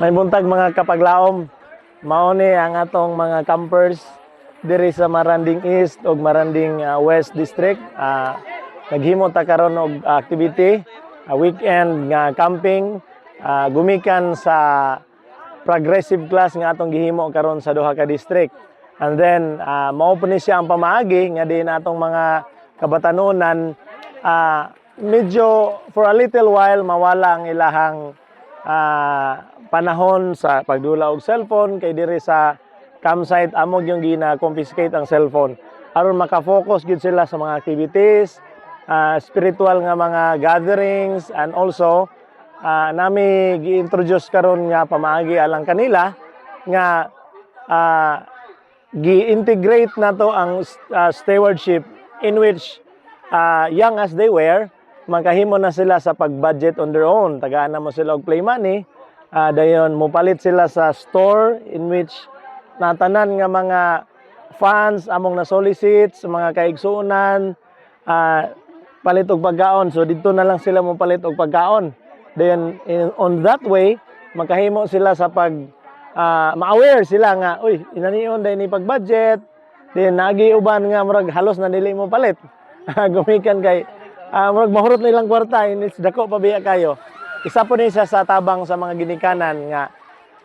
May buntag, mga kapaglaom. Mao ni ang atong mga campers diri sa Maranding East ug Maranding West District. Naghimo ta karon og activity, weekend nga camping gumikan sa progressive class nga atong gihimo karon sa duha ka district. And then mao po ni siya ang pamaagi nga din atong mga kabatanunan medyo for a little while mawala ang ilahang panahon sa pagdula og cellphone, kay diri sa campsite amo gyung gina-confiscate ang cellphone aron maka-focus gyud sila sa mga activities, spiritual nga mga gatherings. And also nami gi-introduce karon nga pamaagi alang kanila nga gi-integrate nato ang stewardship, in which young as they were, makahimo na sila sa pag-budget on their own. Tagaan na mo sila og play money, dayon mopalit sila sa store, in which natanan nga mga funds among na-solicit sa mga kaigsuonan, palit og pagkaon. So didto na lang sila mopalit og pagkaon. Then on that way makahimo sila sa pag ma-aware sila nga, uy, inanion dahil ni pag-budget. Then nagi uban nga murag halos na dili mo palit gumikan kay murag mahurot na ilang kwarta in it's dako pa biya kayo. Isa po ni siya sa tabang sa mga ginikanan nga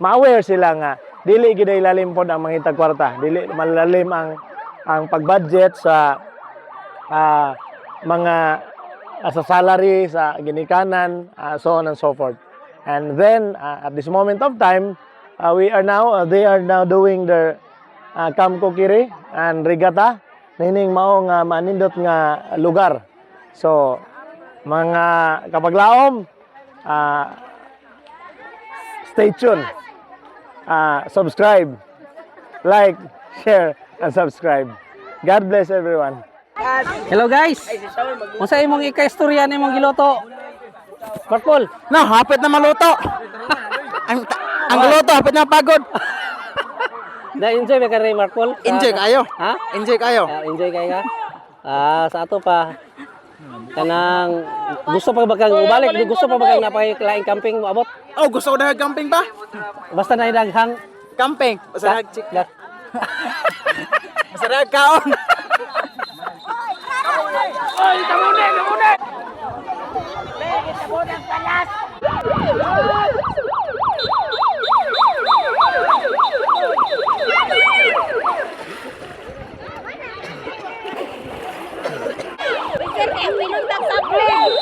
ma-aware sila nga dili gid ay lalim pod ang mangitag kwarta, dili malalim ang pag-budget sa mga sa salary sa ginikanan, so on and so forth. And then at this moment of time, we are now they are now doing their camp cookery and regatta nining mao nga manindot nga lugar. So mga kapaglaom, stay tuned, subscribe, like, share and subscribe. God bless everyone. Hello, guys. Unsa imong ikaistorya nimong giluto? Markol. No, hapit na maluto. Ang luto, hapit na pagod. Na-enjoy ba ka rin, Markol? Enjoy kayo. Ha? Enjoy kayo. Ah, enjoy kayo ka? Ah, sa ato pa. Kanang gusto pa ba kang ubalik? Gusto pa ba kang napay camping mo abot? Oh, gusto ko na camping ba? Basta na daghang Camping. Basta nag basta nag kaon. Pinuntan sa plane!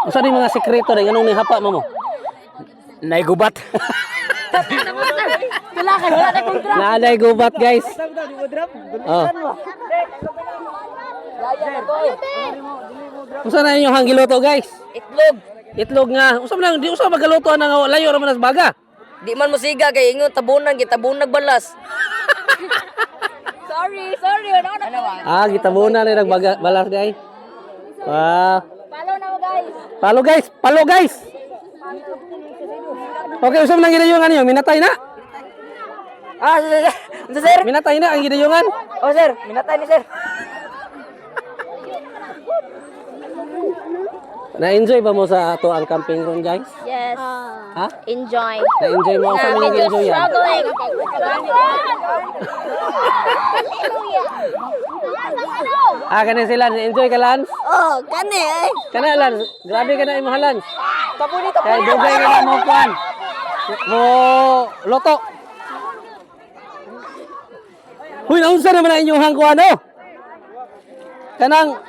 Unsa ni mga sekreto rin anong nihapa mo mo? Naigubat. Naalay gubat, guys. Oh. Unsa na inyong giluto, guys? Itlog. Itlog nga. Unsa man ang di usa magaluto na nga layo ra man sa baga. Di man mo siga kay ingon tabunan gitabunan balas. Sorry, sorry. Ano na? Ah, gitabunan ni nagbaga balas guys. Ah. Follow na mo, guys. Palo, guys, palo, guys. Okay, unsa man ang gidayungan niyo? Minatay na. Ah, sir, sir, sir, sir. Minatay na ang gidayungan. Oh, sir, minatay ni sir. Na-enjoy ba mo sa ato ang camping room, guys? Yes. Ha? Enjoy. Na-enjoy mo sa mga Medyo enjoy yan? struggling. Ah, kanin sila, na-enjoy ka, Lance? Oh, kani ay. Kana, Lance, grabe ka na imo, Lance. Tabuni. Kay dugay ka na mo kuan. Mo loto. Huy, naunsa naman ang inyong hangkuan oh? Kanang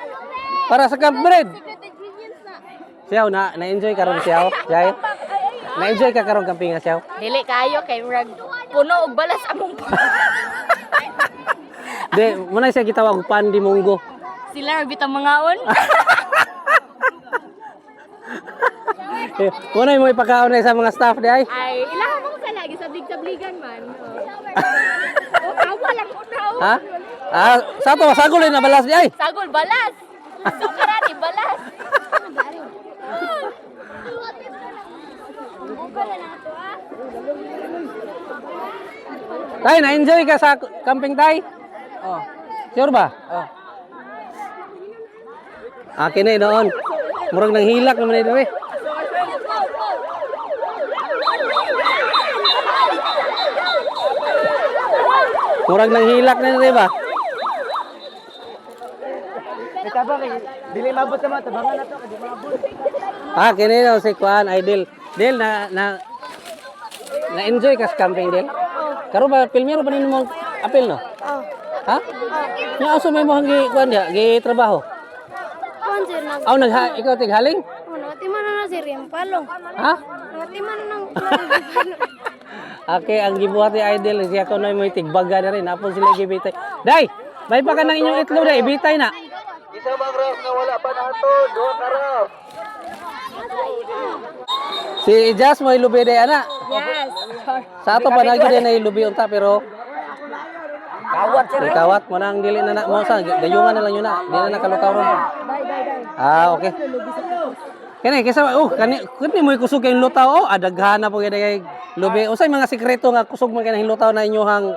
para sa camp bread. Siyaw na na-enjoy karon, siyaw. Jay. Na-enjoy ka karon camping nga, siyaw? Dili kayo kay murag puno og balas among Di, muna siya gitawag pan di munggo. Sila ra bitang mangaon. Eh, muna mo ipakaon na sa mga staff di ay. Ay, ilaha mo sa lagi sa blig-sabligan man. Oh, tawa lang ko. Ha? Ah, sa to sagol na balas di ay. Sagol balas. Sukarani balas. Tay, na-enjoy ka sa camping, Tay? Oh. Sure ba? Oh. Akin na noon. Murag nang hilak naman ito eh. Murag nang hilak na rin ba? Dili mabot naman, tabangan na to, di mabot. Ah, kini no si Kuan Idol. Del na na na-enjoy ka sa camping del? Karon ba pilmero ba nimo apil no? Ha? Nya asa may mo gi kuan diha, gi trabaho? Kuan sir, nag Aw nagha ikaw tighaling? Oh, nagatiman na na sir yung palong. Ha? Nagatiman na ng Okay, ang gibuhat ni Idol siya ko mo tigbaga na rin. Apon sila gibitay. Day, may pa ka ng inyong itlog day, ibitay na. Isa bang raf nga wala pa nato, duha ka raf. Si Ijas mo ilubi day ana. Yes. Sa ato pa nagyud na ilubi unta pero Kawat sir. kawat mo nang dili na na mo sa dayungan na lang yun na. Di na nakalutaw ron. Ah, okay. Kani kaysa oh kani kani mo kusog kay lutaw oh adaghan na po kay kay lubi. Unsay mga sikreto nga kusog man kay lutaw na inyohang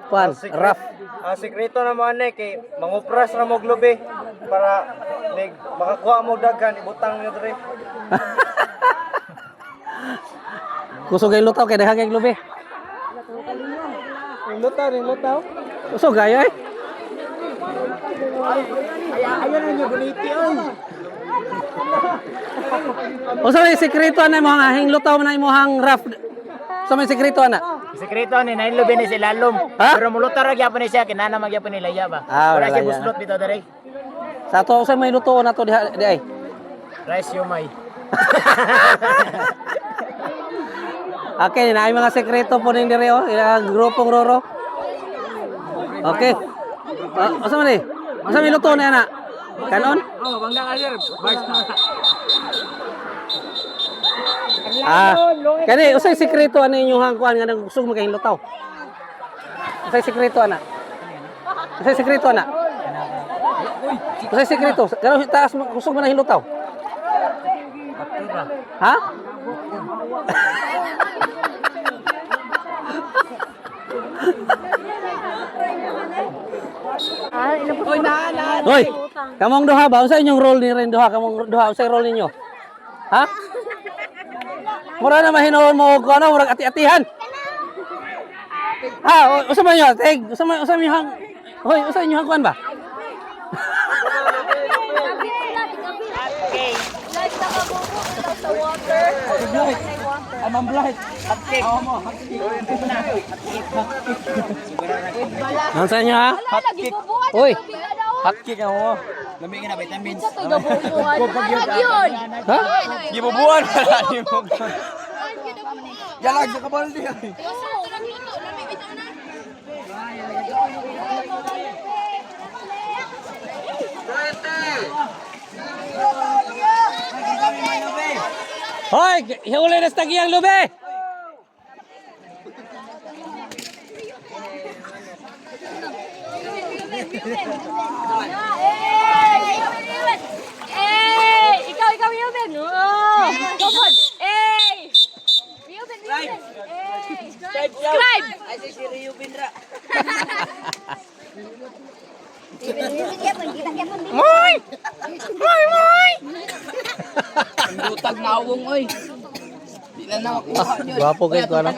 kuan rough. Ang sikreto na mo ane kay mangupras ra mo og lubi para nig makakuha mo daghan ibutang niyo diri. Kusog kay lutaw kay daghan kay lubi. Lutaw rin lutaw. Kusog kayo eh. Ayan ang inyo guniti oy. Unsa may sikreto ana imong ahing lutaw man na imong rough? Unsa may sikreto ana? Sikreto ni nain lubi ni si Lalom. Ha? Pero mulutar ra gyapon ni siya kinana magyapon ni laya ba. Ah, Wala wala siya laya. buslot dito diri. Sa ato unsay may luto na to diha di ay. Rice yumay. Okay, na ay mga sekreto po ning dire oh, ilang grupong roro. Okay. Ah, asa man eh? Asa may luto na ana? Kanon? Oh, bangga ka sir. Ah, kani usay sekreto ana inyong kuan nga nagkusog man kayong lutaw. Usay sekreto ana. Usay sekreto ana. Usay sekreto. Pero taas mo kusog man ang hilutaw. Ha? Hoy, kamong duha ba? Unsa inyong role ni rin duha? Kamong duha, unsay role ninyo? Ha? Mura na mahinuon mo og ano, murag ati-atihan. Ha, usa man nyo? Teg, usa man inyong Hoy, usa inyong kuan ba? Like nakabubo ilaw sa water. Unsa inyo ha? Wala lagi bubuan. Hoy. Hot cake ako. Lami nga na vitamins. Sa to'y gabubuan. Wala yun. Ha? Gibubuan wala nimo. Yalag sa kabaldi. Hoy, huli na sa tagiyang lubi. Eh, ikaw, ikaw, Ruben. Oh, go pod. Eh. Ruben, Ruben. Eh. Subscribe. Gwapo kay ko ano.